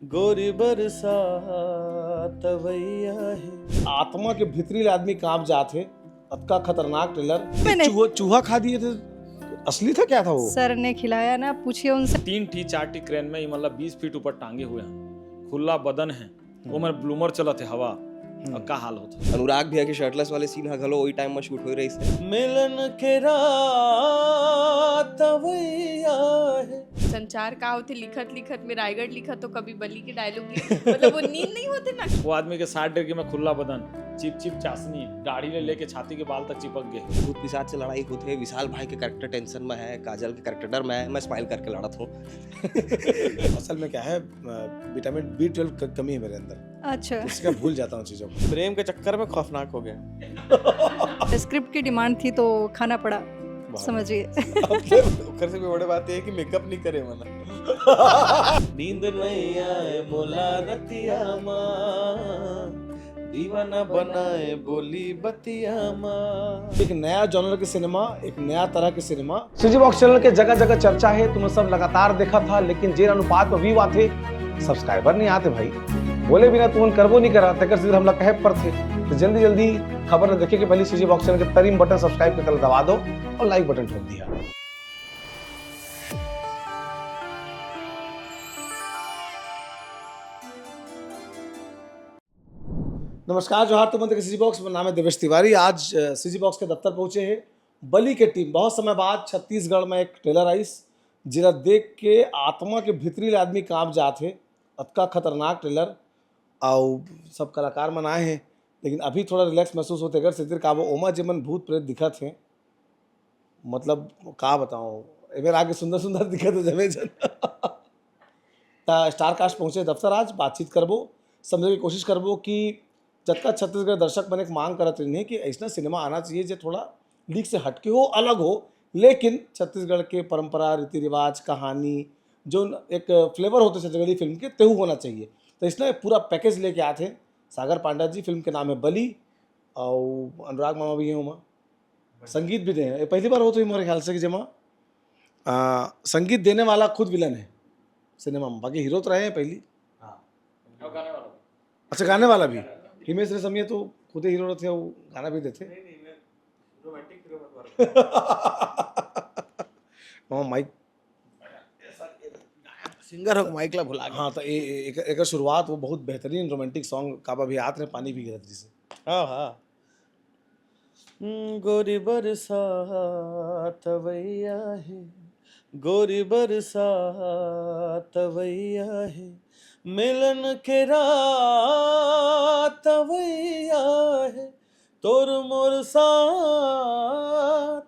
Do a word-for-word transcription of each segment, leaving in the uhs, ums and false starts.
गोरी बरसात अवैया हे। आत्मा के भीतरी ले आदमी कांप जात हे। अतका खतरनाक ट्रेलर। मैंने- चूहा चूहा खा दिए थे। असली था, क्या था वो? सर ने खिलाया ना, पूछिए उनसे। तीन ठी चार ठी क्रेन में ये मतलब बीस फीट ऊपर टांगे हुए हैं, खुला बदन है, वो में ब्लूमर चलत है हवा। अब का हाल होता? अनुराग भैया के शर्टलेस वाले सीन ह घलो वही टाइम में शूट हो रही है। मिलन के रात अवैया हे। संचार का होथे, लिखत लिखत में रायगढ़ लिखत तो कभी बलि के डायलॉग लिखत, मतलब वो नींद नहीं होते ना। वो आदमी के साथ डर के मैं खुल्ला बदन, चिप चिप चासनी, दाढ़ी ले लेके छाती के बाल तक चिपक गए। भूत पिशाच से लड़ाई होते है, विशाल भाई के कैरेक्टर टेंशन में है, काजल के कैरेक्टर डर में है, मैं स्माइल करके लड़त हूँ। असल में क्या है, विटामिन बी ट्वेल्व कमी है मेरे अंदर, अच्छा, इसका भूल जाता हूँ चीजों को। प्रेम के चक्कर में खौफनाक हो गया। स्क्रिप्ट की डिमांड थी तो खाना पड़ा, समझिए। ओकर से भी बड़े बात ये है कि मेकअप नहीं करे मना। नींद नहीं आए मोला रतिया मा, दीवाना बनाए बोली बतिया मा। एक नया जॉनर के सिनेमा, एक नया तरह के सिनेमा। सीजी बॉक्स चैनल के जगह जगह चर्चा है, तुमन सब लगातार देखा था, लेकिन जेन अनुपात में व्यू आथे, सब्सक्राइबर नहीं आते भाई। बोले बिना तुमन करबो नहीं करा, तेकर से हमला कहे पर थे। तो जल्दी जल्दी खबर ल देखे के पहले सीजी बॉक्स चैनल के तरिम बटन सब्सक्राइब के तले दबा दो और लाइक बटन ठोक दिया। नमस्कार, जोहार, तुमन देखे सीजी बॉक्स। मेरा नाम है देवेश तिवारी। आज सीजी बॉक्स के दफ्तर पहुंचे हैं बलि के टीम। बहुत समय बाद छत्तीसगढ़ में एक ट्रेलर आइस, जिला देख के आत्मा के भीतरी ले आदमी कांप जात हे। अतका खतरनाक ट्रेलर, अउ सब कलाकार मन आए हैं, लेकिन अभी थोड़ा रिलैक्स महसूस होथे। अगर सितिर काबो ओमा जेमन भूत प्रेत दिखत हैं, मतलब का बताऊं, एमेर आगे सुंदर सुंदर दिखत हो जमे जन। ता स्टार कास्ट पहुंचे दफ्तर, आज बातचीत करबो, समझे की कोशिश करबो कि जतका छत्तीसगढ़ दर्शक मन एक मांग करत रहिन हे कि ऐसना सिनेमा आना चाहिए जो थोड़ा लीक से हटके हो, अलग हो, लेकिन छत्तीसगढ़ के परंपरा, रीति रिवाज, कहानी, जो एक फ्लेवर होते छत्तीसगढ़ी फिल्म के, तेहू होना चाहिए। तो इसने पूरा पैकेज लेके आते हैं सागर पांडा जी। फिल्म के नाम है बलि, और अनुराग मामा भी है ओमा, संगीत भी दे हैं। ये पहली बार होत हे हमारे ख्याल से कि जेमा आ, संगीत देने वाला खुद विलन है सिनेमा में, बाकी हीरो तो रहे हैं पहली। अच्छा, गाने वाला भी। हिमेश रेशमिया तो खुद हीरो रहते हैं, वो गाना भी देते। हाँ, माइक। सिंगर हो, माइक ला भुला गया। हाँ, तो ए-, ए-, एक, एक शुरुआत वो बहुत बेहतरीन रोमांटिक सॉन्ग काबा भी आत रहे, पानी भी गिरत जैसे। हाँ, हाँ। हम्म, गोरी बरसात अवैया हे, गोरी बरसात अवैया हे, मिलन के रात अवैया हे, तोर मोर साथ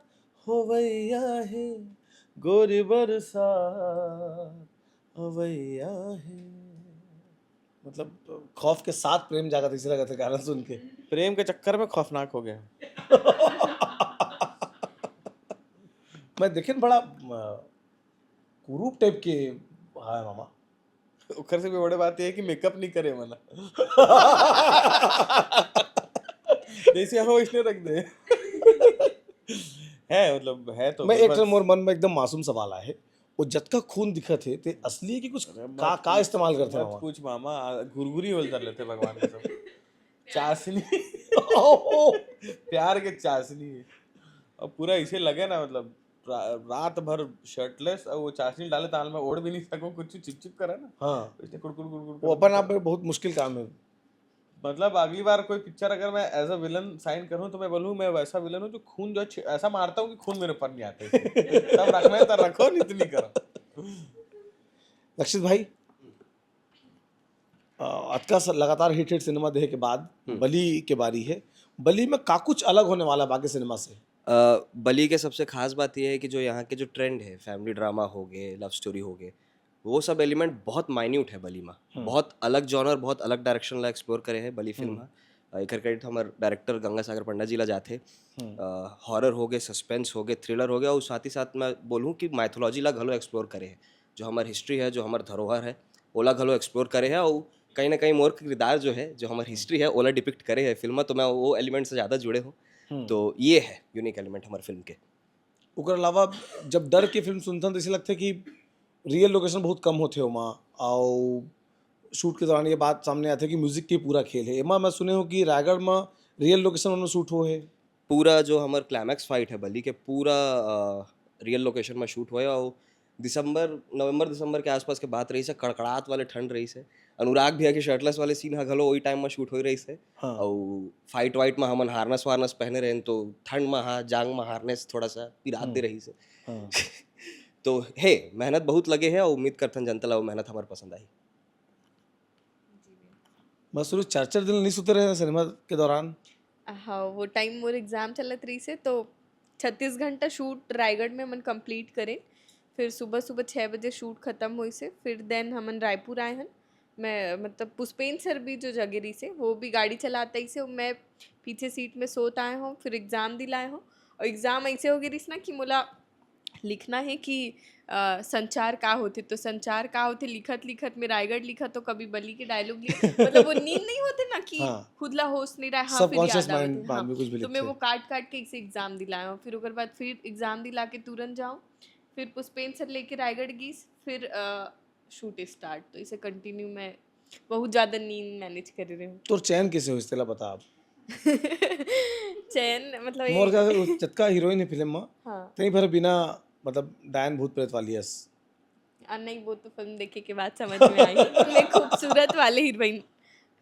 होवैया हे, गोरी बरसात अवैया हे। मतलब खौफ के साथ प्रेम जागत, इसे लगत है गाना सुन के। प्रेम के चक्कर में खौफनाक हो गया। मैं देखे न बड़ा अ, कुरूप टाइप के। हाँ मामा। ओकर से भी बड़े बात ये है कि मेकअप नहीं करे मना। जैसे हो इसने रख दे। है, मतलब, है तो मैं बस एक मोर मन में एकदम मासूम सवाल आए, वो जतका खून दिखत हे, ते असली है कि कुछ का, का इस्तेमाल करते मत मामा? पूछ मामा, आ, घुरघुरी होल कर लेते भगवान के सब। चाशनी। प्यार के चाशनी। अब पूरा इसे लगे ना, मतलब, रा-, रात भर शर्टलेस और वो चाशनी डाले ताल में ओढ़ भी नहीं सको, कुछ चिपचिप करे ना। हाँ। इसने कुड़, कुड़, कुड़, कुड़, वो अपन आप में बहुत मुश्किल काम है। मतलब, अगली बार कोई पिक्चर अगर मैं एज अ विलन साइन करूं तो मैं बोलूं, मैं वैसा विलन हूं जो खून जो है, ऐसा मारता हूं कि खून मेरे ऊपर नहीं आता है। तब रखना है तो रखो, नहीं तो नहीं करो। लक्षित भाई, अ, अतका स-, लगातार हिट हिट सिनेमा देखे के बाद बलि के बारी है। बलि में का कुछ अलग होने वाला बाकी सिनेमा से? अ, बलि के सबसे खास बात यह है कि जो यहाँ के जो ट्रेंड है, फैमिली ड्रामा हो गए, लव स्टोरी हो गए, वो सब एलिमेंट बहुत माइन्यूट है बलि में। बहुत अलग जॉनर, बहुत अलग डायरेक्शन ला एक्सप्लोर करे है बलि फिल्म हा। अ, एकर क्रेडिट हमर डायरेक्टर गंगा सागर पंडा जी ला जाथे। हॉरर हो गए, सस्पेंस हो गए, थ्रिलर हो गया, और साथ ही साथ मैं बोलूँ कि माइथोलॉजी ला घलो एक्सप्लोर करे है। जो हमर हिस्ट्री है, जो हमर धरोहर है, ओला घलो एक्सप्लोर करे है, और कहीं ना कहीं मोर किरदार जो है, जो हमर हिस्ट्री है, ओला डिपिक्ट करे है फिल्म में, तो मैं वो एलिमेंट से ज़्यादा जुड़े हूँ। तो ये है यूनिक एलिमेंट हमर फिल्म के। ओकर अलावा जब डर के फिल्म सुनथन तो ऐसे लगथे कि रियल लोकेशन बहुत कम होथे ओमा, और शूट के दौरान ये बात सामने आथे कि म्यूजिक के पूरा खेल हे। एमा मैं सुने हों कि रायगढ़ म रियल लोकेशन म शूट होए हे। पूरा जो हमर क्लाइमैक्स फाइट हे बलि के, पूरा, अ, रियल लोकेशन म शूट होए हे। अउ दिसंबर, नवंबर दिसंबर के आसपास के बात रहिस हे, कड़कड़ात वाले ठंड रहिस हे। अनुराग भैया के शर्टलेस वाले सीन ह घलो ओही टाइम म शूट होए रहिस हे। हाँ। अउ फाइट वाइट म हमन हार्नेस वार्नेस पहने रहेन, तो ठंड म हा, जांग म हार्नेस थोड़ा सा पिरात हम्म। दे रहिस हे। हाँ। तो हे, मेहनत बहुत लगे हे, अउ उम्मीद करथन जनता ला वो मेहनत हमर पसंद आही। जी भैया। बस, रोज चार चार दिन नहीं सोते रहे सिनेमा के दौरान? हाँ, वो टाइम मोर एग्जाम चलत रहिस हे, तो छत्तीस घंटा शूट रायगढ़ में हमन कंप्लीट करेन। फिर सुबह सुबह छः बजे शूट खत्म होइस हे, फिर देन हमन रायपुर आए हन। मैं, मतलब, पुष्पेन सर भी जो जगह रहिस हे, वो भी गाड़ी चलात आइस हे, मैं पीछे सीट में सोत आए हों, फिर एग्जाम दिलाए हों। और एग्जाम ऐसे हो गए रहिस ना कि मोला लिखना हे कि, अ, संचार का होथे, तो संचार का होथे लिखत लिखत मैं रायगढ़ लिखत हों, कभी बलि के डायलॉग लिख, मतलब, वो नींद नहीं होथे ना कि हाँ। खुद ला होश नहीं रहे, हाँ, फिर याद आवत हे, हाँ। में कुछ भी तो मैं लिखथे। वो काट काट के इसे एग्जाम दिलाए हों, फिर ओकर बाद फिर एग्जाम दिला के तुरंत जाऊँ, फिर पुष्पेन सर लेके रायगढ़ गईस, फिर, अ, शूट स्टार्ट। तो इसे कंटिन्यू मैं बहुत ज्यादा नींद मैनेज करे रहे हूँ। तोर चयन कैसे होइस, तेला बता अब। चयन, मतलब, मोर एक ख्याल से जतका हीरोइन हे फिल्म म, हाँ। तई भर बिना, मतलब, डायन भूत प्रेत वाली हस। आ, नहीं, वो तो फिल्म देखे के बाद समझ में आई। मैं खूबसूरत वाले हीरोइन,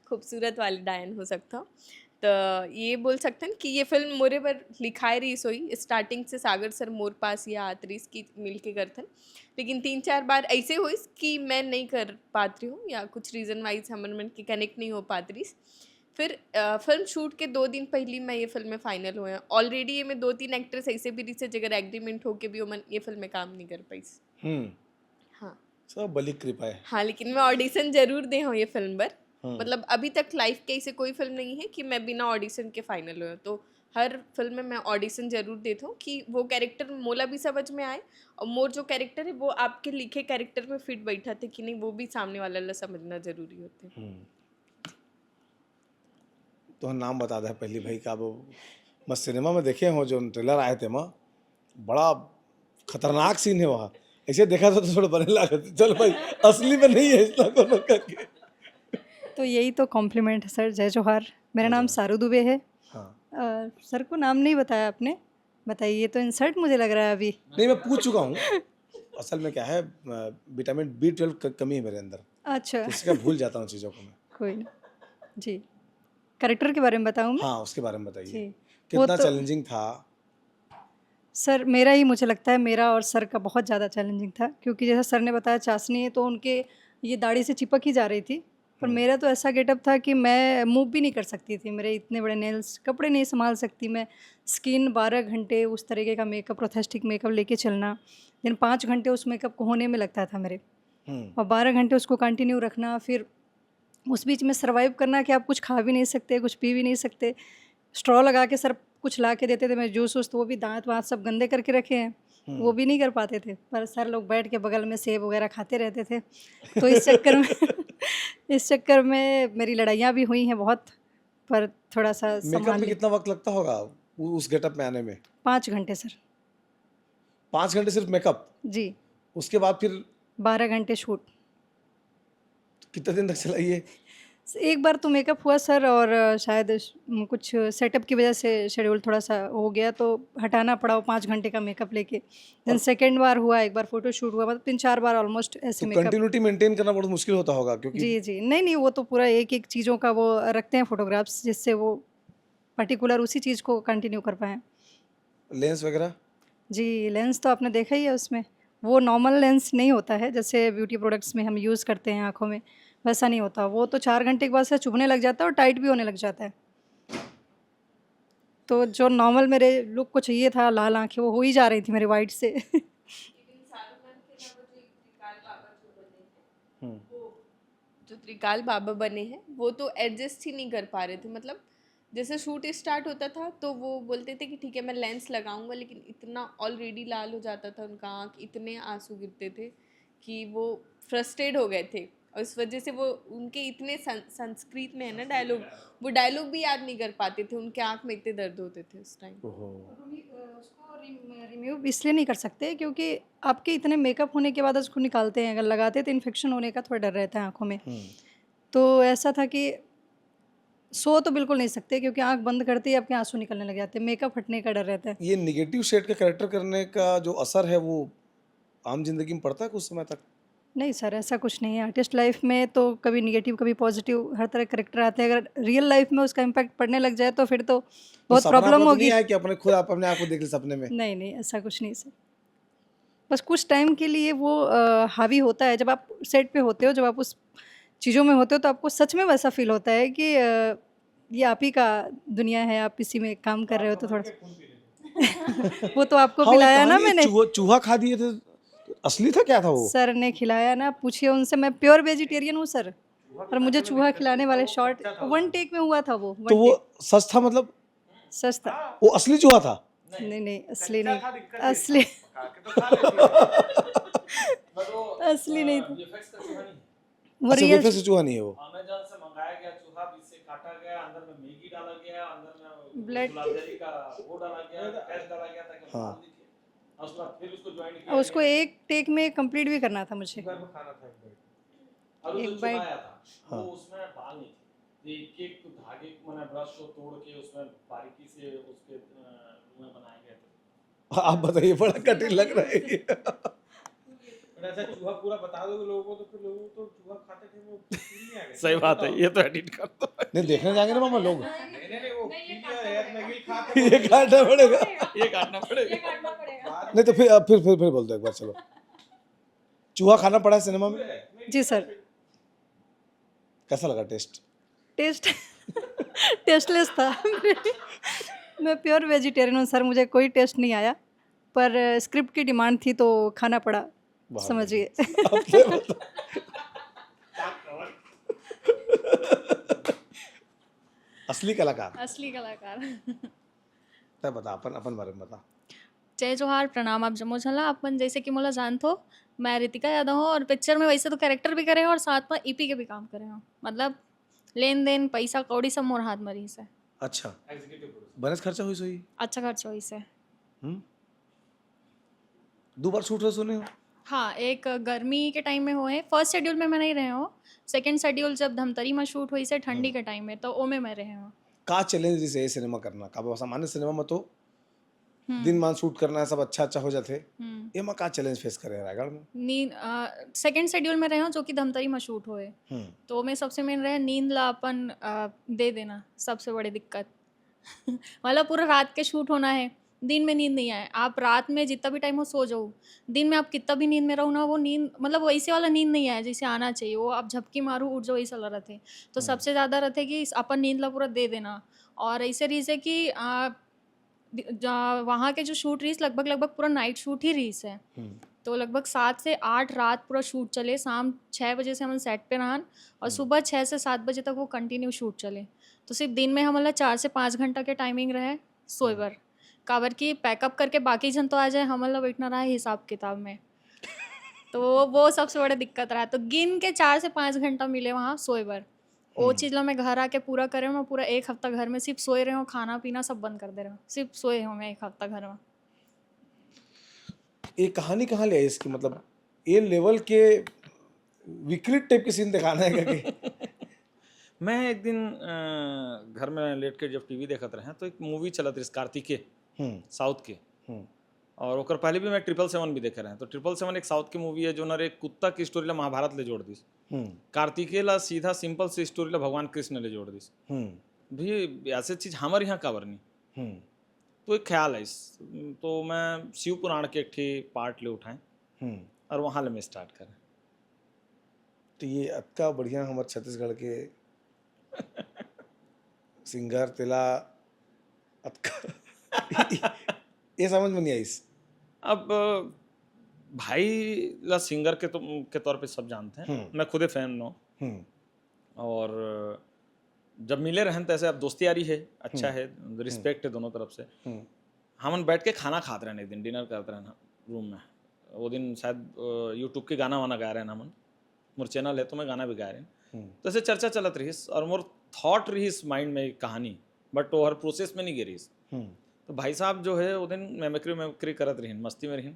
खूबसूरत वाले डायन हो सकता हूँ। तो ये बोल सकते हैं कि ये फिल्म मोरे बर लिखाए रहिस होही, स्टार्टिंग से सागर सर मोर पास ये आत रहिस कि मिलके करथन, लेकिन तीन चार बार ऐसे होइस कि मैं नहीं कर पात रही हूँ या कुछ रीजन वाइज हमर मन के कनेक्ट नहीं हो पात रहिस। फिर, अ, फिल्म शूट के दो दिन पहली मैं ये फिल्म में फाइनल होए हूँ। ऑलरेडी ये में दो तीन एक्ट्रेस ऐसे भी रहिस हे, जेकर एग्रीमेंट होके भी ओमन ये फिल्म में काम नहीं कर पाइस। हम्म। हाँ। सब बलि कृपा हे। हाँ, लेकिन मैं ऑडिशन जरूर दे हूँ ये फिल्म बर। हम्म। मतलब, अभी तक लाइफ के ऐसे कोई फिल्म नहीं है कि मैं बिना ऑडिशन के फाइनल हुई हूँ। तो हर फिल्म में मैं ऑडिशन जरूर देती हूँ कि वो कैरेक्टर मोला भी समझ में आए और मोर जो कैरेक्टर है, वो आपके लिखे कैरेक्टर में फिट बैठा थे कि नहीं, वो भी सामने वाला ला समझना जरूरी होते। हम्म। तो नाम बता दे पहली भाई का, वो मैं सिनेमा में देखे हूँ, जो ट्रेलर आए थे, माँ, बड़ा खतरनाक सीन है वहाँ। ऐसे देखा था तो थोड़ा बने लगा था, चल भाई, असली में नहीं है इतना कोनो करके। तो यही तो कॉम्प्लीमेंट है सर। जय जोहार। मेरा जय नाम जोहार। सारू दुबे है। हाँ। अ, सर को नाम नहीं बताया आपने, बताइए, ये तो इंसल्ट मुझे लग रहा है अभी। नहीं, मैं पूछ चुका हूँ। असल में क्या है, अ, विटामिन बी ट्वेल्व क-, कमी है मेरे अंदर। अच्छा। तो इसलिए भूल जाता हूँ चीज़ों को मैं। कोई ना। जी। कैरेक्टर के बारे में बताऊँ मैं? हाँ, उसके बारे में बताइए। जी। कितना वो तो चैलेंजिंग था? सर, मेरा ही, मुझे लगता है, मेरा और सर का बहुत ज़्यादा चैलेंजिंग था, क्योंकि जैसा सर ने बताया, चाशनी है, तो उनके ये दाढ़ी से चिपक ही जा रही थी। पर हम्म। मेरा तो ऐसा गेटअप था कि मैं मूव भी नहीं कर सकती थी, मेरे इतने बड़े नेल्स, कपड़े नहीं संभाल सकती मैं। स्किन, बारह घंटे उस तरीके का मेकअप, प्रोस्थेटिक मेकअप लेके चलना, दिन पाँच घंटे उस मेकअप को होने में लगता था मेरे। हम्म। और बारह घंटे उसको कंटिन्यू रखना, फिर उस बीच में सर्वाइव करना कि आप कुछ खा भी नहीं सकते, कुछ पी भी नहीं सकते। स्ट्रॉ लगा के सर कुछ ला के देते थे, मैं जूस वूस, तो वो भी दांत वांत सब गंदे करके रखे हैं, हम्म। वो भी नहीं कर पाते थे। पर सर लोग बैठ के बगल में सेब वगैरह खाते रहते थे। तो इस चक्कर में, इस चक्कर में मेरी लड़ाइयाँ भी हुई हैं बहुत, पर थोड़ा सा मेकअप संभाल में लिया। कितना वक्त लगता होगा उ-, उस गेटअप में आने में? पाँच घंटे सर। पाँच घंटे सिर्फ मेकअप? जी। उसके बाद फिर? बारह घंटे शूट। कितने दिन तक चला ये? एक बार तो मेकअप हुआ सर, और, अ, शायद श-, म, कुछ सेटअप की वजह से शेड्यूल थोड़ा सा हो गया, तो हटाना पड़ा वो पाँच घंटे का मेकअप लेके। देन और सेकंड बार हुआ, एक बार फोटोशूट हुआ, मतलब तीन चार बार ऑलमोस्ट ऐसे तो मेकअप। कंटिन्यूटी मेंटेन करना बहुत मुश्किल होता होगा, क्योंकि जी, जी। नहीं, नहीं, वो तो पूरा एक-एक चीज़ों का वो रखते हैं फोटोग्राफ्स, जिससे वो पर्टिकुलर उसी चीज़ को कंटिन्यू कर पाएँ। लेंस वगैरह? जी, लेंस तो आपने देखा ही है उसमें। वो नॉर्मल लेंस नहीं होता है, जैसे ब्यूटी प्रोडक्ट्स में हम यूज़ करते हैं आँखों में, वैसा नहीं होता। वो तो चार घंटे के बाद से चुभने लग जाता है और टाइट भी होने लग जाता है। तो जो नॉर्मल मेरे लुक को चाहिए था, लाल आँखें, वो हो ही जा रही थी मेरे वाइट से। लेकिन साधु मंथ के अलावा जो एक त्रिकाल बाबा जो बने हैं, हम्म। वो जो त्रिकाल बाबा बने हैं, वो तो एडजस्ट ही नहीं कर पा रहे थे। मतलब, जैसे शूट स्टार्ट होता था, तो वो बोलते थे कि ठीक है, मैं लेंस लगाऊंगा, लेकिन इतना ऑलरेडी लाल हो जाता था उनका आँख, इतने आंसू गिरते थे कि वो फ्रस्ट्रेट हो गए थे। और इस वजह से वो, उनके इतने सं-, संस्कृत में है ना डायलॉग, वो डायलॉग भी याद नहीं कर पाते थे, उनके आँख में इतने दर्द होते थे उस टाइम। ओहो। रिमी-, अ, उसको रिम-, रिमूव इसलिए नहीं कर सकते क्योंकि आपके इतने मेकअप होने के बाद उसको निकालते हैं, अगर लगाते तो इन्फेक्शन होने का थोड़ा डर रहता है आँखों में। हम्म। तो ऐसा था कि सो तो बिल्कुल नहीं सकते, क्योंकि आंख बंद करते ही आपके आंसू निकलने लग जाते हैं, मेकअप हटने का डर रहता है। ये निगेटिव शेड का कैरेक्टर करने का जो असर है, वो आम जिंदगी में पड़ता है कुछ समय तक? नहीं सर, ऐसा कुछ नहीं है। आर्टिस्ट लाइफ में तो कभी निगेटिव, कभी पॉजिटिव, हर तरह कैरेक्टर आते हैं। अगर रियल लाइफ में उसका इम्पैक्ट पड़ने लग जाए तो फिर तो तो बहुत सपना प्रॉब्लम आपको तो होगी। नहीं आया कि अपने खुद आप अपने आप को देख ले सपने में? नहीं नहीं, ऐसा कुछ नहीं सर। बस कुछ टाइम के लिए वो अ, हावी होता है। जब आप सेट पे होते हो, जब आप उस चीज़ों में होते हो, तो आपको सच में वैसा फील होता है कि अ, ये आप ही का दुनिया है, आप इसी में काम कर रहे हो, तो थोड़ा सा वो तो आपको हाँ, वो पिलाया ना कहानी है, मैंने। चूहा, चूहा खा दिए थे, असली था, क्या था वो? सर ने खिलाया ना, पूछिए उनसे। मैं प्योर वेजिटेरियन हूँ सर, और मुझे चूहा खिलाने वाले शॉट वन टेक में हुआ था वो। तो वो सच था, मतलब? सच था। वो असली चूहा था? नहीं नहीं, असली नहीं, असली असली नहीं था। वो अच्छा, रियल वेफेक्स से चूहा नहीं है वो। अमेजन से मंगाया गया चूहा, बीच से काटा गया, अंदर में मैगी डाला गया, अंदर में ब्लड गुलाब जली का वो डाला गया, पेस्ट डाला गया ताकि हाँ। हल्दी के। और उसके बाद फिर उसको ज्वाइन किया और उसको एक टेक में कंप्लीट भी करना था मुझे। एक बार में खाना था एक बाइट। और एक जो बाइट। चुराया था, हाँ। वो उसमें बाल नहीं थे। तो एक एक धागे, मैंने ब्रश को तोड़ के उसमें बारीकी से उसके अ, वो बनाए गए थे। आप बताइए, बड़ा कठिन लग रहा है ये। पर ऐसा चूहा पूरा बता दोगे लोगों को, तो फिर लोगों को तो चूहा खाते थे, वो फील नहीं आ गया। सही बात है, ये तो एडिट कर दो। नहीं, देखने जाएंगे ना मामा लोग। नहीं नहीं नहीं, वो फील नहीं आया, मैं ये खाता ये काटना पड़ेगा। ये काटना पड़ेगा। बाद नहीं तो फिर, फिर फिर फिर बोल दो एक बार, चलो। चूहा खाना पड़ा है सिनेमा में? जी सर। कैसा लगा टेस्ट? टेस्ट टेस्टलेस था। मैं प्योर वेजिटेरियन हूँ सर, मुझे कोई टेस्ट नहीं आया, पर स्क्रिप्ट की डिमांड थी तो खाना पड़ा, बहुत समझिए। अब तो असली कलाकार। असली कलाकार। तै बता, अपन अपन बारे में बता। जय जोहार, प्रणाम आप जम्मो झन ला। आप मन जैसे कि मोला जानथो, मैं रितिका यादव हूँ और पिक्चर में वैसे तो कैरेक्टर भी करे हूँ और साथ में ईपी के भी काम करे हूँ। मतलब लेन देन, पैसा कौड़ी सब मोर हाथ में रहिस है। अच्छा, एग्जीक्यूटिव प्रोड्यूसर। बनेस खर्चा होइस होही? अच्छा खर्चा होइस है। हम्म। दो बार शूट होइस होही? हाँ, एक गर्मी के टाइम में होए, फर्स्ट शेड्यूल में मैं नहीं रहे हूँ, सेकंड शेड्यूल जब धमतरी में शूट होइस है ठंडी के टाइम में, तो ओमे मैं रहे हूँ। का चैलेंज रहिस ये सिनेमा करना का? सामान्य सिनेमा में तो हम्म, दिन मान शूट करना है, सब अच्छा अच्छा हो जाथे। हम्म। ये में का चैलेंज फेस करे रायगढ़ में? नींद, सेकंड शेड्यूल में रहे हूँ जो कि धमतरी में शूट होए, हम्म। तो ओमे सबसे मेन रहे नींद ला अपन अ, दे देना, सबसे बड़ी दिक्कत। मतलब पूरा रात के शूट होना है, दिन में नींद नहीं आए, आप रात में जितना भी टाइम हो सो जाओ, दिन में आप कितना भी नींद में रहो ना, वो नींद मतलब वैसे वाला नींद नहीं आए जैसे आना चाहिए, वो आप झपकी मारो उठ जाओ, ऐसा वाला रहते। तो हम्म। सबसे ज़्यादा रहते कि इस- अपन नींद ला पूरा दे देना। और ऐसे रहिस है कि आ, दि- जा- वहाँ के जो शूट रहिस लगभग लगभग पूरा नाइट शूट ही रहिस है। हम्म। तो लगभग सात से आठ रात पूरा शूट चले, शाम छः बजे से हमन सेट पे रहन और हम्म। सुबह छः से सात बजे तक वो कंटिन्यू शूट चले। तो सिर्फ दिन में हमन ला चार से पाँच घंटा के टाइमिंग रहे सोए बर, काबर कि पैकअप करके बाकी झन तो आ जाए, हमन ला बैठना रहा हिसाब किताब में। तो वो, वो सबसे बड़ा दिक्कत रहा। तो गिन के चार से पाँच घंटा मिले वहाँ सोए बर। वो हम्म। चीज़ ला मैं घर आके पूरा करे, मैं पूरा एक हफ्ता घर में सिर्फ सोए रहे हूँ, खाना पीना सब बंद कर दे रहे हूँ, सिर्फ सोए हूँ मैं एक हफ्ता घर में। ये कहानी कहाँ ले आई इसकी? मतलब ये लेवल के विकृत टाइप के सीन दिखाना है क्या कि? मैं एक दिन अ, घर में लेट के जब टीवी देखत रहे तो एक मूवी चलत रहिस कार्तिकेय, हम्म। साउथ के। हम्म। और ओकर पहले भी मैं ट्रिपल सेवन भी देखे रहे। तो ट्रिपल सेवन एक साउथ के मूवी है जो नर एक कुत्ता की स्टोरी ला महाभारत ले जोड़ दिस। हम्म। कार्तिकेय ला सीधा सिंपल से स्टोरी ला भगवान कृष्ण ले जोड़ दिस। हम्म। भी ऐसे चीज हमारे यहाँ काबर नहीं। हम्म। तो एक ख्याल है इस, तो मैं शिव पुराण के एक ठे पार्ट ले उठाए। हम्म। और वहाँ ले मैं स्टार्ट करें। तो ये अतका बढ़िया हमर छत्तीसगढ़ के सिंगर तेला अतका ये समझ में नहीं आइस। अब भाई ला सिंगर के तो, के तौर पे सब जानते हैं। हम्म। मैं खुदे फैन हूँ। हम्म। और जब मिले रहन तैसे अब दोस्ती यारी है, अच्छा हम्म। है, रिस्पेक्ट है दोनों तरफ से। हम्म। हमन बैठ के खाना खात रहन, एक दिन डिनर करत रहन रूम में। वो दिन शायद यूट्यूब के गाना वाना गाए रहन हमन, मोर चैनल है तो मैं गाना भी गाए रहन। हम्म। तो ऐसे चर्चा चलत रहिस और मोर थॉट रहिस माइंड में एक कहानी, बट वो हर प्रोसेस में नहीं गे रहिस। हम्म। तो भाई साहब जो है वो दिन मेमेक्री मेमेक्री करत रहिन, मस्ती में रहिन।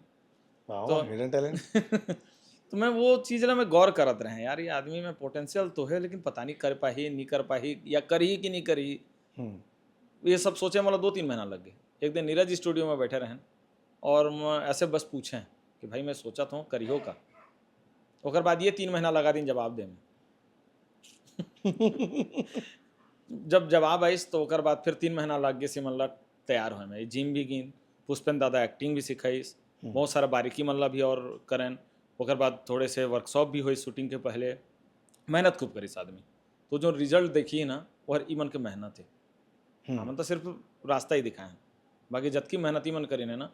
वाह, तो हिडन टैलेंट। तो मैं वो चीज ला मैं गौर करत रहे, यार, ये आदमी में पोटेंशियल तो है, लेकिन पता नहीं कर पाही, नहीं कर पाही, या करही कि नहीं करही। हम्म। ये सब सोचे मतलब दो तीन महीना लग गए। एक दिन नीरज स्टूडियो में बैठे रहन और मैं ऐसे बस पूछे कि भाई, मैं सोचत हूँ, करिहो का? ओकर बाद ये तीन महीना लगा दिन जवाब दे में। जब जवाब आइस तो ओकर बाद फिर तीन महीना लग गए से मतलब तैयार होए में। जिम भी गीन, पुष्पेंद्र दादा एक्टिंग भी सिखाइस, हम्म। बहुत सारा बारीकी मतलब भी और करेन। ओकर बाद थोड़े से वर्कशॉप भी होई शूटिंग के पहले। मेहनत खूब करिस आदमी, तो जो रिजल्ट देखी ना, वो हर ई मन के मेहनत है। हम्म। हमन तो सिर्फ रास्ता ही दिखाए हैं, बाकी जतकी मेहनत ई मन करिन है ना,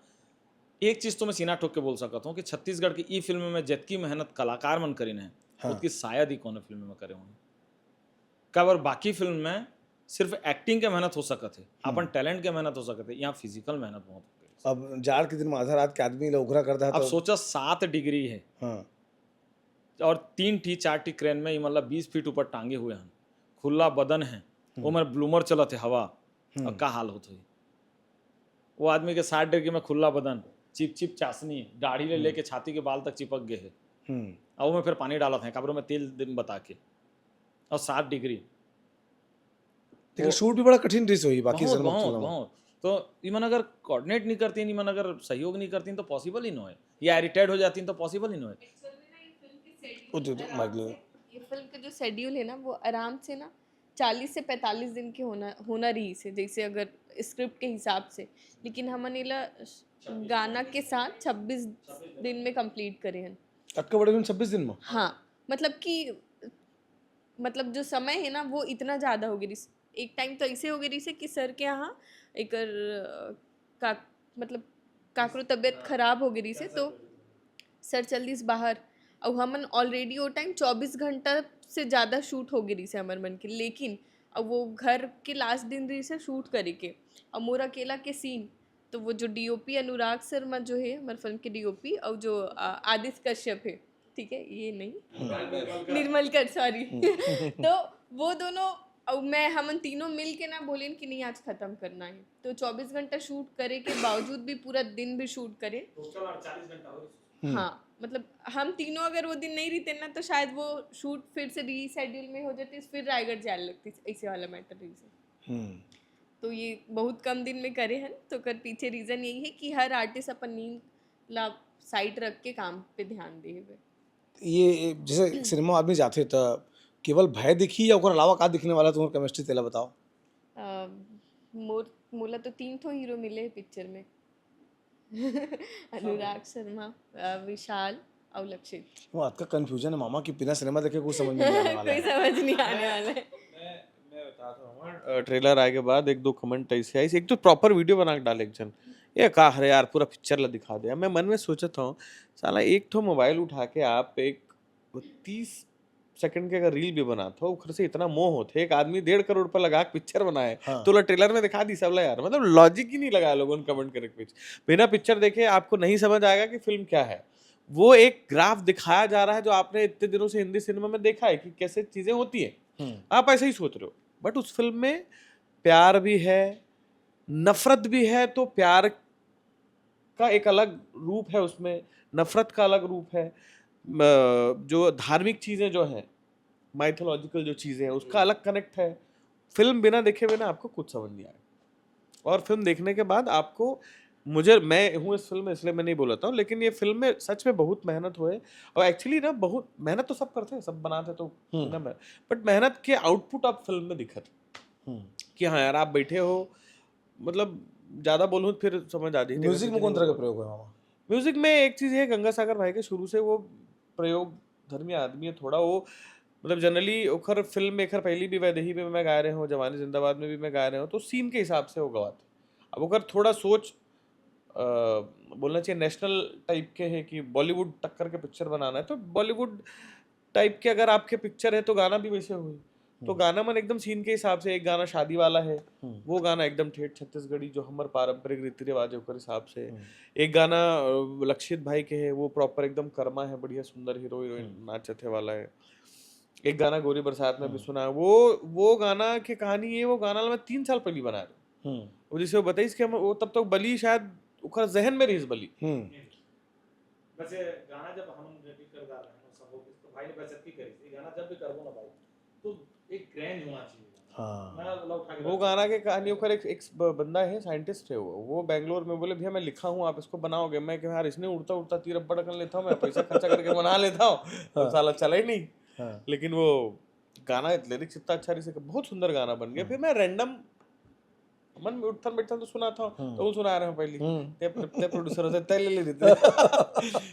एक चीज तो मैं सीना ठोक के बोल सकत हूँ कि छत्तीसगढ़ की ई फिल्म में जतकी मेहनत कलाकार मन करिन है, हाँ। उतकी शायद ही कोनो फिल्म में करे हों। काबर बाकी फिल्म में सिर्फ एक्टिंग के मेहनत हो सकत है, अपन हम्म। टैलेंट के मेहनत हो सकत है, यहाँ फिजिकल मेहनत बहुत हो गई। अब जाड़ के दिन में आधा रात के आदमी ला उघरा कर दहा अब तो सोचा, सात डिग्री है हाँ। और तीन ठी चार ठी क्रेन में, मतलब, बीस फीट ऊपर टांगे हुए हैं, खुला बदन है, हम्म। ओमर ब्लूमर चलत है हवा, हम्म। अब का हाल होत होही? वो आदमी के सात डिग्री में खुला बदन, चिप चिप चासनी, दाढ़ी ले हम्म। लेके छाती के बाल तक चिपक गए है। हम्म। अब ओमे फिर पानी डालत है, काबर में तेल दिन बता के, और सात डिग्री। लेकिन वो शूट भी बड़ा कठिन रहिस होही बाकी बहुत, जन्म बहुत, तुलना में। बहुत। तो इमन अगर कोऑर्डिनेट नहीं करती, इमन अगर सहयोग नहीं करती, तो पॉसिबल ही नहीं है। या रिटायर्ड हो जाती, तो पॉसिबल ही नहीं है। ओ, दे दो, माइक ले। ये फिल्म के जो शेड्यूल है ना, वो आराम से ना चालीस से पैंतालीस दिन के होना होना रहिस है, जैसे अगर स्क्रिप्ट के हिसाब से। लेकिन हमन एला गाना के साथ छब्बीस दिन में कंप्लीट करे हन। अतका बड़े दिन, छब्बीस दिन में? हाँ, मतलब कि, मतलब, जो समय है ना, वो इतना ज़्यादा हो गई रहिस। एक टाइम तो ऐसे हो गई रहिस कि सर के यहाँ एकर, अ, का, मतलब, काकरो तबीयत खराब हो गई रहिस, तो सर चल दिस बाहर। अब हमन ऑलरेडी वो टाइम चौबीस घंटा से ज़्यादा शूट हो गई रहिस हमर मन के, लेकिन अब वो घर के लास्ट दिन रहिस शूट करे के, अब मोर अकेला के सीन, तो वो जो डीओपी अनुराग शर्मा जो है, हमारे फिल्म के डीओपी, और जो, अ, आदित्य कश्यप है, ठीक है, ये नहीं, निर्मल कर, सॉरी। तो वो दोनों, और मैं, हमन तीनों मिल के ना बोलेन कि नहीं, आज खत्म करना है। तो चौबीस घंटा शूट करे के बावजूद भी, पूरा दिन भी शूट करे। हम्म। हाँ, मतलब, हम तीनों अगर वो दिन नहीं रहते ना, तो शायद वो शूट फिर से रीशेड्यूल में हो जाती, फिर रायगढ़ जाए लगती, ऐसे वाला मैटर रहिस। हम्म। तो ये बहुत कम दिन में करे हैं, तो कर पीछे रीजन यही है कि हर आर्टिस्ट अपन नींद ला साइड रख के काम पे ध्यान दे हुए। ये जैसे सिनेमा आदमी जाथे त केवल भय दिखी या ओकर अलावा का दिखने वाला तुम्हार केमिस्ट्री, तेला बताओ। अ, मोर मोला तो तीन ठो हीरो मिले हैं पिक्चर में। अनुराग शर्मा, अ, विशाल और लक्षित। वो आपका कन्फ्यूजन है मामा कि बिना सिनेमा देखे कुछ समझ में नहीं आने वाला कोई है। समझ नहीं आने वाला है। मैं मैं बताता हूँ, अ, ट्रेलर आए के बाद एक दो कमेंट ऐसे आइस, एक तो प्रॉपर वीडियो बना के डाले एक जन, ये का हरे यार, पूरा पिक्चर ला दिखा दे। मैं मन में सोचत हूँ, साला एक ठो मोबाइल उठा के आप एक तीस सेकंड के अगर रील भी बनात हो, ओखर से इतना मोह होथे, एक आदमी डेढ़ करोड़ रुपया लगा के पिक्चर बनाए, हाँ। तो ला ट्रेलर में दिखा दी सब ला यार, मतलब लॉजिक ही नहीं लगा लोगों ने कमेंट करे के पीछे। बिना पिक्चर देखे आपको नहीं समझ आएगा कि फिल्म क्या है। वो एक ग्राफ दिखाया जा रहा है जो आपने इतने दिनों से हिंदी सिनेमा में देखा है कि कैसे चीजें होती हैं, हम्म। आप ऐसे ही सोच रहे हो, बट उस फिल्म में प्यार भी है, नफरत भी है, तो प्यार का एक अलग रूप है उसमें, नफरत का अलग रूप है, म-, जो धार्मिक चीजें जो हैं, माइथोलॉजिकल जो चीजें हैं, उसका अलग कनेक्ट है। फिल्म बिना देखे हुए ना आपको कुछ समझ नहीं आएगा, और फिल्म देखने के बाद आपको, मुझे, मैं हूँ इस फिल्म में इसलिए मैं नहीं बोलता हूँ, लेकिन ये फिल्म में सच में बहुत मेहनत हुए। और एक्चुअली ना, बहुत मेहनत तो सब करते हैं, सब बनाते हैं तो हम्म। ना, बट मेहनत के आउटपुट आप फिल्म में दिखत हम्म। कि हाँ यार, आप बैठे हो, मतलब ज्यादा बोलूँ तो फिर समझ आ जाए। म्यूजिक में कौन तरह का प्रयोग है मामा? म्यूजिक में एक चीज है, गंगा सागर भाई के शुरू से वो प्रयोग धर्मी आदमी है थोड़ा, वो मतलब जनरली ओखर फिल्म में, एखर पहली भी वैदेही में मैं गाए रहे हूँ, जवानी जिंदाबाद में भी मैं गाए रहे हूँ, तो सीन के हिसाब से वो गवाते। अब ओखर थोड़ा सोच, अ, बोलना चाहिए, नेशनल टाइप के है कि बॉलीवुड टक्कर के पिक्चर बनाना है, तो बॉलीवुड टाइप के अगर आपके पिक्चर है तो गाना भी वैसे हुई। तो हम्म। गाना मन एकदम सीन के हिसाब से, एक गाना शादी वाला है, हम्म। वो गाना एकदम ठेठ छत्तीसगढ़ी, जो हमर पारंपरिक रीति रिवाज है ओकर हिसाब से। हम्म। एक गाना, अ, लक्षित भाई के है, वो प्रॉपर एकदम कर्मा है, बढ़िया सुंदर हीरो हीरोइन हम्म। नाचत है वाला है। एक गाना गोरी बरसात में भी हम्म। सुना है, वो वो गाना के कहानी ये, वो गाना मैं तीन साल पहले बना रहे। हम्म। वो जैसे वो बताइस कि हम वो तब तक बली शायद ओकर जहन में रहिस बली। हम्म। बस ये गाना जब हम भी करदार रहे। बचत की करी, ये गाना जब भी करबो ना भाई, तो एक ग्रैंड होना चाहिए। हाँ। मैं वाला उठा के वो गाना के कहानी ओकर एक, एक ब- बंदा है, साइंटिस्ट है वो वो बैंगलोर में बोले, "भैया मैं लिखा हूँ, आप इसको बनाओगे?" मैं कहा, "यार इसने उड़ता उड़ता तीर अब्बड़ कर लेता हूँ, मैं पैसा खर्चा करके बना लेता हूँ।" और साला चला ही नहीं। हाँ। लेकिन वो गाना लिरिक्स इतना अच्छा रही, बहुत सुंदर गाना बन गया। फिर मैं रैंडम मन में उठन बैठन तो सुना था, तो वो सुना रहे हो पहली, हम्म। ते ते प्रोड्यूसर होते, तय ले ले देते।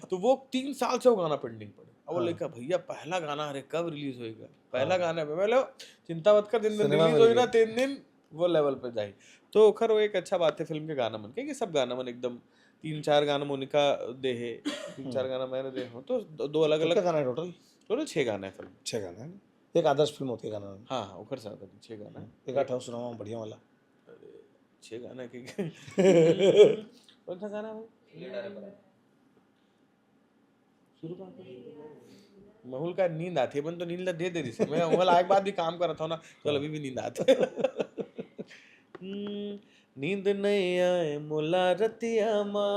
तो वो तीन साल से वो गाना पेंडिंग पड़े। अब वो लड़का, "भैया पहला गाना, अरे कब रिलीज होएगा?" पहला गाना है। मैं बोले, "चिंता मत कर, जिन दिन सिनेमा रिलीज में होई ना, तीन दिन वो लेवल पे जाए।" तो ओखर वो एक अच्छा बात है फिल्म के गाना मन के, कि सब गाना मन एकदम तीन चार गाना मोनिका दे है, तीन चार गाना मैंने दे हूँ, तो दो दो अलग कितना अलग गाना है टोटल? टोटल छः गाना है फिल्म। छः गाना है ना? एक आदर्श फिल्म होती है गाना। हाँ हाँ, ओखर साथ अभी छः गाना है। एक आठ सुनाओ बढ़िया वाला। छः गाना के कौन सा गाना है भाई? शुरू कहाँ से? महुल का नींद आती है, मन तो नींद दे दे रही से। मैं महुल आए के बाद भी काम कर रहा था ना, चल अभी भी नींद आती है। हम्म, नींद नहीं आए मोला रतिया मा,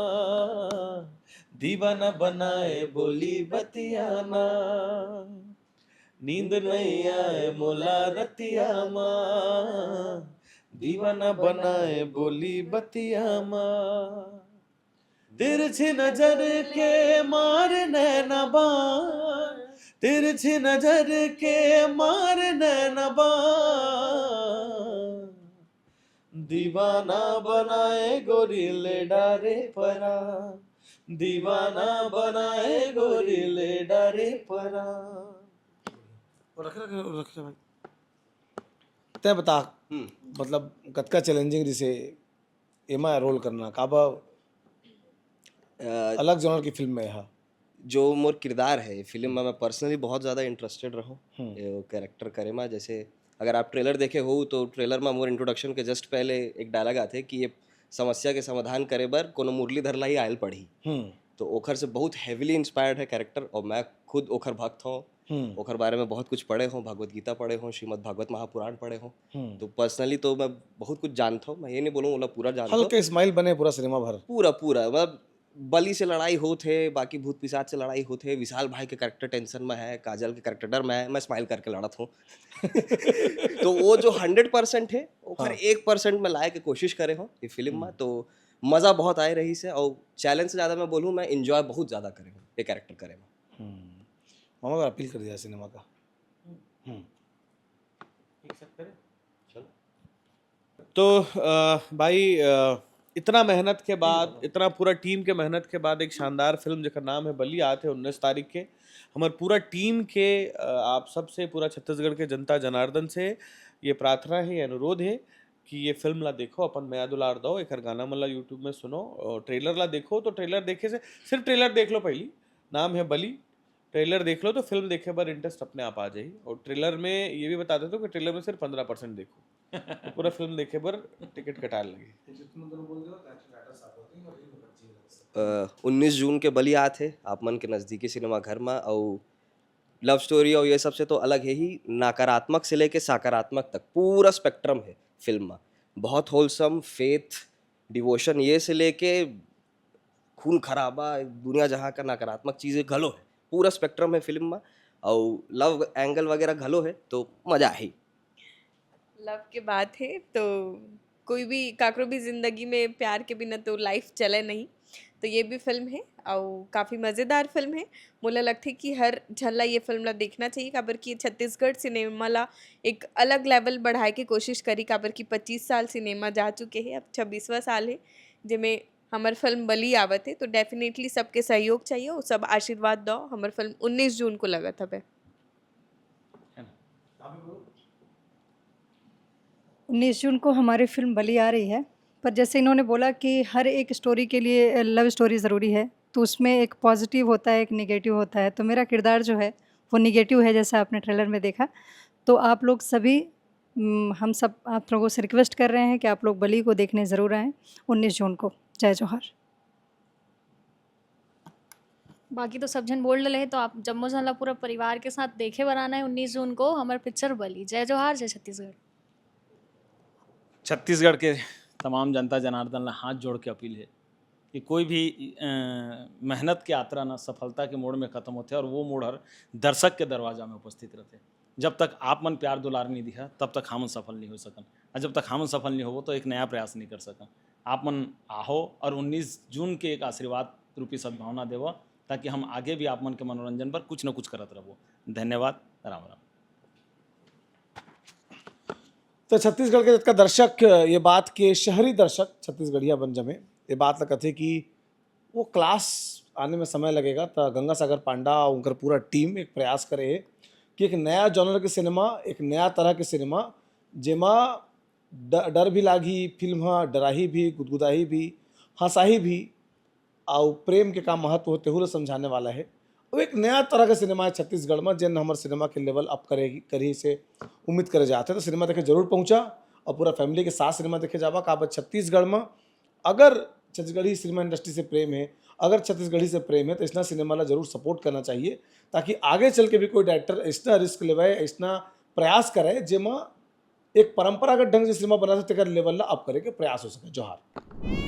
दीवाना बनाए बोली बतिया ना। नींद नहीं आए मोला रतिया मा, दीवाना बनाए बोली बतिया मा। तिरछी नजर के मार नैना बाण, तिरछी नजर के मार नैना बाण, दीवाना बनाए गोरी ले डारे परा, दीवाना बनाए गोरी ले डारे परा। रख रख रख भाई। तय बता, हम्म। मतलब कतका चैलेंजिंग रिसे एमा रोल करना, काबर अ, अलग जॉनर की फिल्म में हा। जो मोर किरदार है फिल्म में, मैं पर्सनली बहुत ज़्यादा इंटरेस्टेड रहूँ हम्म। ये कैरेक्टर करे में। जैसे अगर आप ट्रेलर देखे हो तो ट्रेलर में मोर इंट्रोडक्शन के जस्ट पहले एक डायलॉग आते कि ये समस्या के समाधान करे बर कोनो मुरलीधर ला ही आयल पड़ी। हम्म। तो ओखर से बहुत हैवीली इंस्पायर्ड है कैरेक्टर, और मैं खुद ओखर भक्त हूँ। हम्म। ओखर बारे में बहुत कुछ पढ़े हूँ, भगवत गीता पढ़े हूँ, श्रीमद् भागवत महापुराण पढ़े हूँ। हम्म। तो पर्सनली तो मैं बहुत कुछ जानता हूँ, मैं ये नहीं बोलूँ ओला पूरा जानता हूँ। हल्के स्माइल बने पूरा सिनेमा भर। पूरा पूरा मतलब बली से लड़ाई होत है, बाकी भूत पिशाच से लड़ाई होत है, विशाल भाई के कैरेक्टर टेंशन में है, काजल के कैरेक्टर डर में है, मैं स्माइल करके लड़त हूँ। तो वो जो हंड्रेड परसेंट है, ओखर हाँ। एक परसेंट में लाए के कोशिश करे हो ये फिल्म में, तो मजा बहुत आए रही से। और चैलेंज से ज्यादा मैं बोलूँ, मैं एंजॉय बहुत ज्यादा करे हूँ ये कैरेक्टर करे में। हम्म। मामा का अपील कर दिया सिनेमा का। हम्म। एक सेट करें। तो अ, भाई, अ, इतना मेहनत के बाद, इतना पूरा टीम के मेहनत के बाद एक शानदार फिल्म जेकर नाम है बली आत है उन्नीस तारीख के। हमर पूरा टीम के, अ, आप सबसे, पूरा छत्तीसगढ़ के जनता जनार्दन से ये प्रार्थना है, ये अनुरोध है कि ये फिल्म ला देखो, अपन मया दुलार दो, एकर गाना मन ला यूट्यूब में सुनो और ट्रेलर ला देखो। तो ट्रेलर देखे से, सिर्फ ट्रेलर देख लो पहली, नाम है बली, ट्रेलर देख लो तो फिल्म देखे बर इंटरेस्ट अपने आप आ जाई। और ट्रेलर में ये भी बता देता हूँ कि ट्रेलर में सिर्फ पंद्रह परसेंट देखो, तो पूरा फिल्म देखे बर टिकट कटाए लगे। अ, उन्नीस जून के बली आत है आप मन के नज़दीकी सिनेमा घर में। और लव स्टोरी और ये सब से तो अलग है ही, नकारात्मक से लेके सकारात्मक तक पूरा स्पेक्ट्रम है फिल्म में। बहुत होलसम, फेथ, डिवोशन, ये से लेके खून खराबा, दुनिया जहाँ का नकारात्मक चीज़ें घलो है, पूरा स्पेक्ट्रम है फिल्म में। और लव एंगल वगैरह घलो है, तो मज़ा है। लव के बात है तो कोई भी, काकरो भी जिंदगी में प्यार के बिना तो लाइफ चले नहीं। तो ये भी फिल्म है और काफ़ी मज़ेदार फिल्म है। मोला लगथे कि हर झन ला ये फिल्म ला देखना चाहिए, काबर कि छत्तीसगढ़ सिनेमा ला एक अलग लेवल बढ़ाए के कोशिश करी, काबर कि पच्चीस साल सिनेमा जा चुके हैं, अब छब्बीसवाँ साल है, जेमे हमर फिल्म बली आवत है। तो डेफिनेटली सबके सहयोग चाहिए और सब आशीर्वाद दो। हमर फिल्म उन्नीस जून को लगत हवे। उन्नीस जून को हमारी फिल्म बली आ रही है, पर जैसे इन्होंने बोला कि हर एक स्टोरी के लिए लव स्टोरी ज़रूरी है, तो उसमें एक पॉजिटिव होता है, एक नेगेटिव होता है। तो मेरा किरदार जो है वो नेगेटिव है, जैसा आपने ट्रेलर में देखा। तो आप लोग सभी, हम्म, हम सब आप लोगों से रिक्वेस्ट कर रहे हैं कि आप लोग बली को देखने ज़रूर आएँ उन्नीस जून को। जय जोहार। बाकी तो सब झन बोल डले हे, तो आप जम्मो झन ला पूरा परिवार के साथ देखे बर आना है उन्नीस जून को हमर पिक्चर बली। जय जोहार, जय छत्तीसगढ़। छत्तीसगढ़ के तमाम जनता जनार्दन ला हाथ जोड़ के अपील है कि कोई भी अ, मेहनत के यात्रा ना सफलता के मोड़ में खत्म होथे और वो मोड़ हर दर्शक के दरवाजा में उपस्थित रहथे। जब तक आप मन प्यार दुलार नहीं दिहा, तब तक हमन सफल नहीं हो सकन। और जब तक हमन सफल नहीं होबो, तो एक नया प्रयास नहीं कर सकन। आप मन आहो और उन्नीस जून के एक आशीर्वाद रूपी सद्भावना देवो, ताकि हम आगे भी आप मन के मनोरंजन पर कुछ न कुछ करत रहबो। धन्यवाद। राम राम। तो छत्तीसगढ़ के जतका दर्शक ये बात के, शहरी दर्शक छत्तीसगढ़िया बन जमे, ये बात ला कथे कि वो क्लास आने में समय लगेगा, तो गंगा सागर पांडा और उनकर पूरा टीम एक प्रयास करे हे कि एक नया जॉनर के सिनेमा, एक नया तरह के सिनेमा, जेमा ड-, डर भी लागही, फिल्म ह डराही भी, गुदगुदाही भी, हंसाही भी, अउ प्रेम के का महत्व होथे, तेहू ला समझाने वाला हे। वो एक नया तरह के सिनेमा हे छत्तीसगढ़ में, जेन हमर सिनेमा के लेवल अप करे, करही से उम्मीद करे जाथे। तो सिनेमा देखे जरूर पहुंचा और पूरा फैमिली के साथ सिनेमा देखे जावा। काबर छत्तीसगढ़ में अगर छत्तीसगढ़ी सिनेमा इंडस्ट्री से प्रेम हे, अगर छत्तीसगढ़ी से प्रेम हे, तो इसना सिनेमा ला जरूर सपोर्ट करना चाहिए, ताकि आगे चल के भी कोई डायरेक्टर इसना रिस्क लेवे, इसना प्रयास करे, जेमा एक परंपरागत ढंग से सिनेमा बना सके, तेकर लेवल ला अप करे के प्रयास हो सके। जोहार।